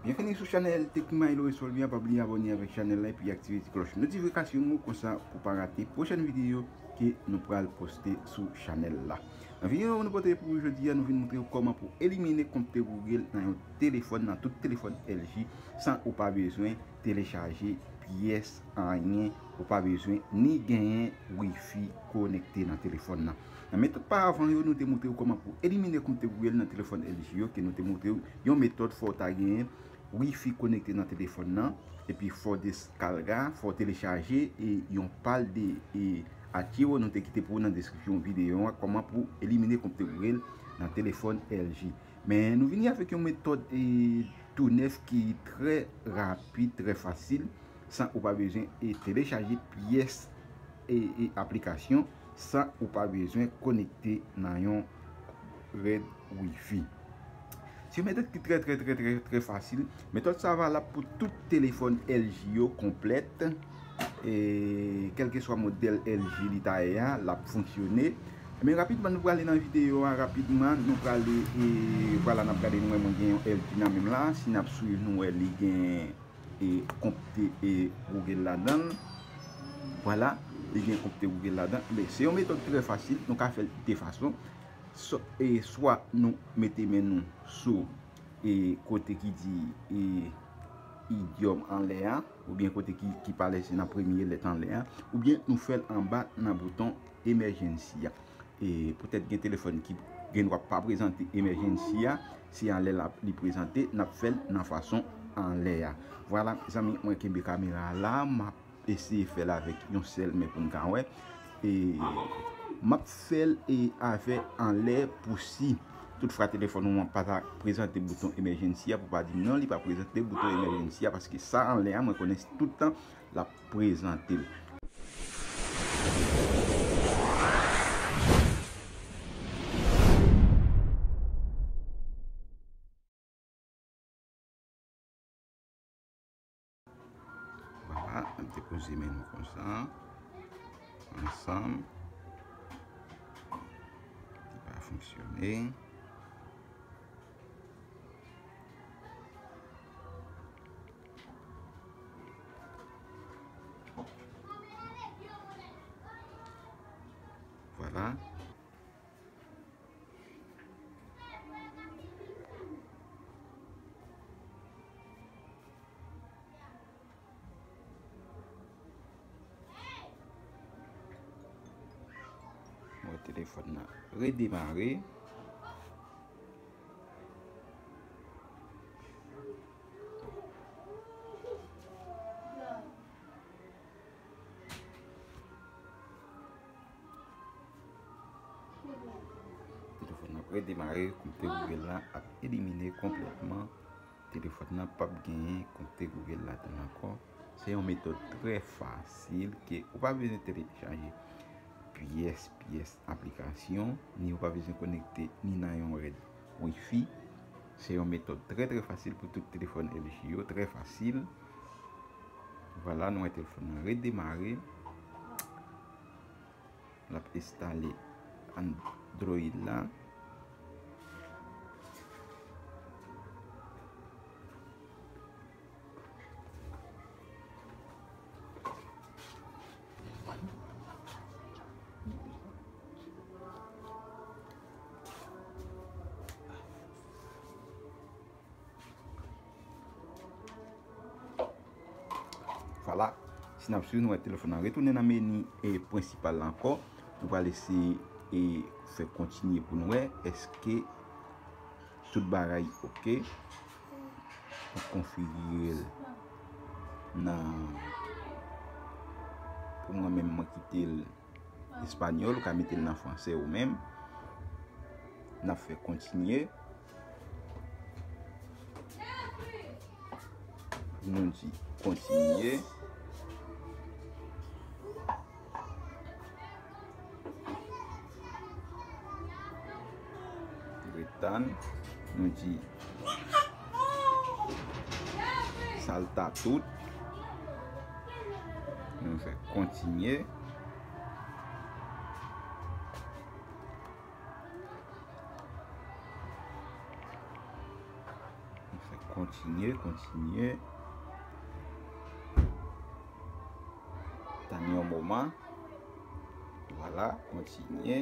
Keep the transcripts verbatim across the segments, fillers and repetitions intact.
Byenvini sou chanèl Tech Milo e Solvia. Pa bliye abòne avèk chanèl la epi aktive ti klòch notifikasyon an konsa pou pa rate pwochèn videyo ke nou pral poste sou chanèl la. Nan videyo nou pote pou jodi a, nou vin montre w kòman pou elimine konpte Google nan yon telefòn, nan tout telefòn L G, san ou pa bezwen telechaje pyès anyen, ou pa bezwen ni genyen wifi konekte nan telefòn nan. Nan metòd pa avan yo, nou te montre w kòman pou elimine konpte Google nan telefòn L G yo, ke nou te montre w yon metòd fò w ta genyen wifi konekte nan telefòn nan, epi fò w deskalga, fò w telechaje e yon pal de e, achiwo nou te kite pou w nan deskripsyon videyo a, kòman pou elimine konpte Google nan telefòn L G. Men nou vini avèk yon metòd e, tou nèf ki trè rapid, trè fasil, san ou pa bezwen e, telechaje pyès e, e, aplikasyon, san ou pa bezwen konekte nan yon rèd wifi. Se yon metòd ki trè, trè, trè, trè, trè fasil. Metòd sa valab pou tout telefòn L G yo konplèt. E, kèlkeswa modèl L G li ta ye a, l ap fonksyone. Men rapidman, nou prale nan videyo a, rapidman, nou prale, e, vwala, n ap gade, nou wè mwen gen yon L G nan men m la. Si n ap swiv, nou wè li gen, e, konpte, e, Google ladan l. Vwala, li gen konpte Google ladan. Men se yon metòd trè fasil, nou ka fè l de fason. So, e, swa nou mete men nou sou e, kote ki di, e, idyòm anlè a, oubyen kote ki, ki pale se nan premye lèt anlè a, oubyen nou fè l anba nan bouton emèjènsi a. E, poutèt gen telefòn ki gen dwa pa prezante emèjènsi a, se anlè l ap, li prezante, n ap fè l nan fason anlè a. Vwala, zanmi, mwen kenbe kamera a la, m ap eseye fè l avèk yon sèl men pou n ka wè. E, m ap fè l e avè anlè pou si toutfwa telefòn ou an pa ta prezante bouton emèjènsi a, pou pa di m non, li pa prezante bouton emèjènsi a, paske sa anlè a, mwen konnen tout tan l ap prezante l. Vwala, n ap depoze men nou konsa. Ansanm. Li pa fonksyone. Vwala. Mwen telefòn nan redemare. Telefòn nan ap redemare, konpte Google la ap elimine konplètman. Telefòn nan p ap genyen konpte Google ladan l ankò. Se yon metòd trè fasil ke ou pa bezwen telechaje pyès, pyès aplikasyon, ni ou pa bezwen konekte ni nan yon rèd wifi. Se yon metòd trè, trè fasil pou tout telefòn L G yo, trè fasil. Vwala, nou wè telefòn nan redemare. L ap enstale Android la. Vwala. Si n ap swiv, nou wè telefòn nan retounen nan meni e prensipal la ankò. Nou pral eseye e fè kontinye pou n wè èske tout bagay oke. Ou konfigire l nan, pou mwen menm, mwen kite l espanyòl, ou ka mete l nan franse ou menm. N ap fè kontinye. Nou di kontinye. Ret tann. Nou di salta tout. Nou fè kontinye. Nou fè Kontinye, kontinye. Tann yon moman. Vwala, kontinye.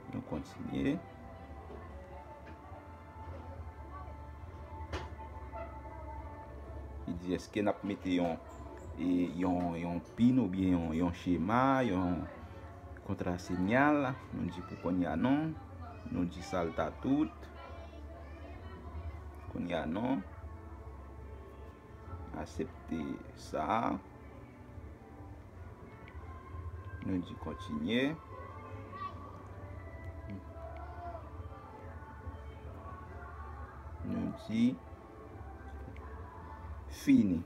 Nou kontinye. Li di, èske n ap mete yon, e, yon, yon pin oubyen yon, yon chema, yon kontra sinyal? Nou di pou kounye a non. Nou di salta tout. Kounye a non. Aksepte sa. Nou di kontinye. Nou di fini.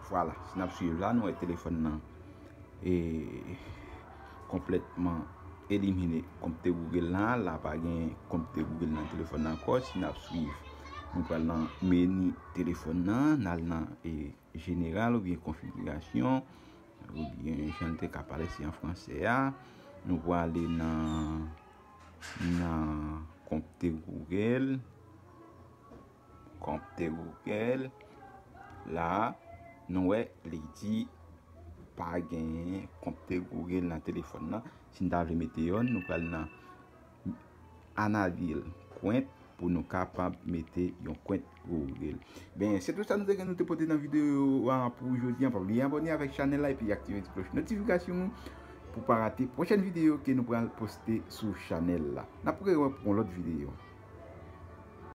Vwala, si n ap swiv la, nou wè telefòn nan e konplètman elimine konpte Google la. La pa gen konpte Google nan telefòn nan ankò. Si n ap swiv, nou pral nan meni telefòn nan, n al nan e jeneral oubyen konfigirasyon, oubyen jan n te ka pale si an fransè a. Nou prale nan, nan konpte Google. Konpte Google. La, nou wè, li di pa genyen konpte Google nan telefòn nan. Si n ta vle mete yonn, nou pral nan anavil kwent pou nou kapab mete yon kwent Google. Ben, se tout sa nou te gen nou te pote nan videyo a pou jodi a. Pa bliye abòne avèk chanèl la epi aktive ti klòch notifikasyon an pou pa rate pwochèn videyo ke nou pral poste sou chanèl la. N ap rewè pou yon lòt videyo.